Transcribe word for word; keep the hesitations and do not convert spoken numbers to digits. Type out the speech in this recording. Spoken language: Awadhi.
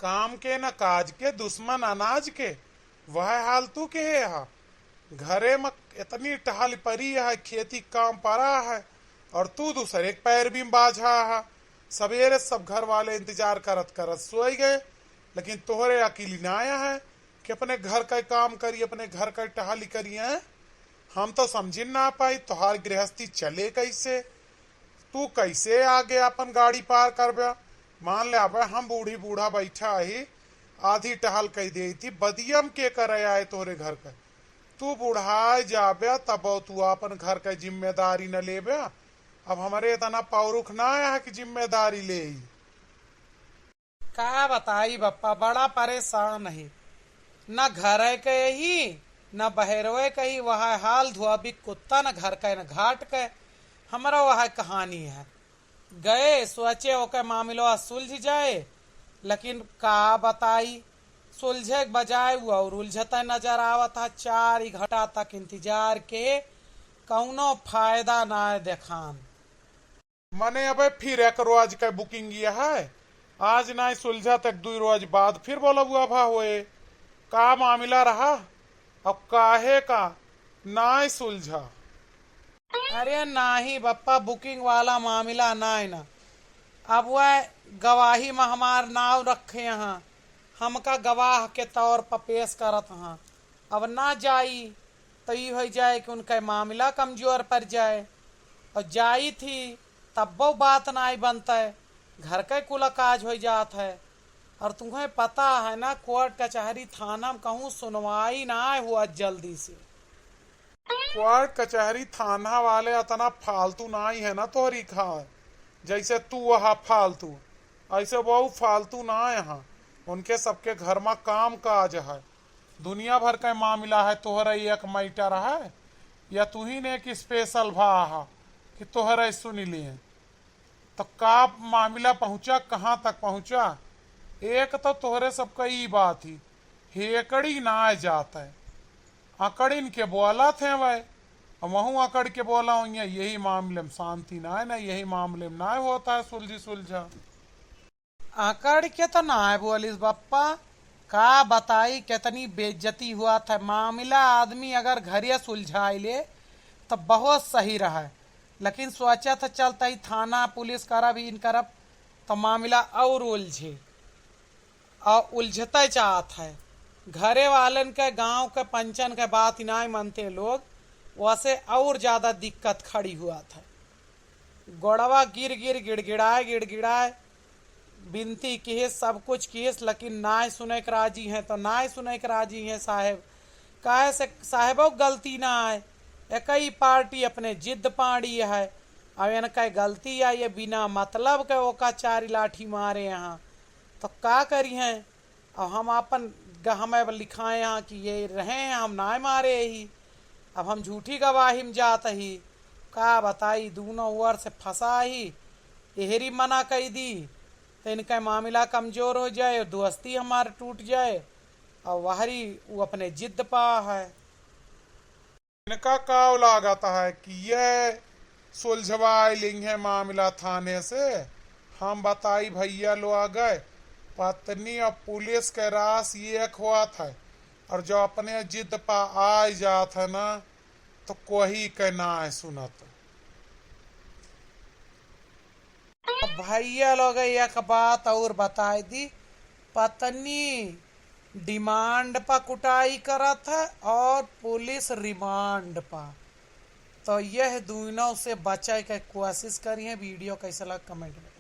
काम के न काज के, दुश्मन अनाज के, वह हाल तू के है हा। घरे में इतनी टहल परी है, खेती काम परा है, और तू दूसरे के पैर भी बाझा है। सवेरे सब घर वाले इंतजार करत करत सोई गए, लेकिन तोहरे अकेली ना आया है कि अपने घर का काम करी, अपने घर का टहली करी है। हम तो समझिन ना पाई तोहार गृहस्थी चले कैसे, तू कैसे आगे अपन गाड़ी पार करबे। मान ले, अब हम बूढ़ी बूढ़ा बैठा ही, आधी टहल कह दे थी, बदियम के करे आए तोहरे घर का। तू बुढ़ाए जाबे, तब तू अपन घर का जिम्मेदारी न लेबे। अब हमरे इतना पौरुख ना आया है कि जिम्मेदारी ले ही। का बताई बप्पा, बड़ा परेशान ही। न घर के ही, न बहरवे के ही, वह हाल धोबी कुत्ता, न घर के न घाट के। हमरा वह कहानी है। गए सोचे ओके मामलो सुलझ जाए, लेकिन का बताई, सुलझे के बजाय वो और उलझते नजर आवत है। चार ही घंटा तक इंतजार के कौनो फायदा ना देखान। मने अबे फिर एक रोज का booking ये है, आज नाई सुलझा तक दुई रोज बाद फिर बोला हुआ भा होए। का मामला रहा और काहे का नाई सुलझा? अरे नाही बप्पा, booking वाला मामला नाई ना। अब वह गवाही में हमार नाव रखे हैं, हमका गवाह के तौर पर पेश करत हैं। अब ना जाई तो ई हो जाए कि उनका मामला कमजोर पड़ जाए, और जाई थी तब्बो बात नाई बनता है, घर का कुल काज हो जात है। और तुम्हें पता है ना, कोर्ट कचहरी थाना में कहूँ सुनवाई ना हुआ जल्दी से। कोर्ट कचहरी थाना वाले इतना फालतू नाई है ना तोहरी खाए, जैसे तू वहा फालतू, ऐसे वो फालतू ना यहाँ। उनके सबके घर में काम काज है, दुनिया भर का मामला है, तोहरा एक मैटर है या तू ही ने एक स्पेशल भा हा कि तोहरा सुन लिए। तो का मामला पहुँचा, कहाँ तक पहुँचा? एक तो तोहरे सबका ई बात ही, हेकड़ी ना जात है, अकड़िन के बोला थे वह, वहूँ अकड़ के बोला हुई है। यही मामले में शांति ना है ना, यही मामले में ना होता है सुलझी सुलझा। अकड़ के तो ना बोलिस बप्पा, का बताई कितनी बेइज्जती हुआ था। मामला आदमी अगर घरे सुलझाई ले तो बहुत सही रहा, लेकिन सोचा था चलता ही थाना पुलिस करब इन करब तो मामला और उलझे, और उलझते चाहत है। घरे वालन के, गांव के पंचन के बात नाई मानते लोग, वैसे और ज्यादा दिक्कत खड़ी हुआ था। गोड़वा गिर गिर गिड़गिड़ाए गिड़गिड़ाए बिनती किहिस, सब कुछ किहिस, लेकिन नाय सुने के राजी हैं तो नाय सुने के राजी हैं साहेब। काहे से साहेबो के गलती ना आए, एकई पार्टी अपने जिद पाड़ी है। अब इनका गलती आई है, बिना मतलब के ओका चारी लाठी मारे यहाँ, तो का करी हैं? अब हम आपन गहमे लिखाए यहाँ कि ये रहे हैं, हम नाय मारे ही। अब हम झूठी गवाही में जात ही। का बताई, दूनों ओर से फंसा ही। एहरी मना कई दी तो इनका मामला कमजोर हो जाए, दोस्ती हमार टूट जाए, और वहरी वो अपने जिद पा है। इनका काव लागत है कि यह सुलझवाए लिंगे मामला थाने से। हम बताई भैया लोग, पत्नी और पुलिस के रास ये एक होत है, और जो अपने जिद पा आए जात है ना, तो कोई के ना है सुनत। अब भैया लोग एक बात और बताए दी, पत्नी डिमांड पा कुटाई करत है और पुलिस रिमांड पा। तो यह दोनों से बचे के कोशिश करिए। वीडियो कैसे लगा कमेंट में।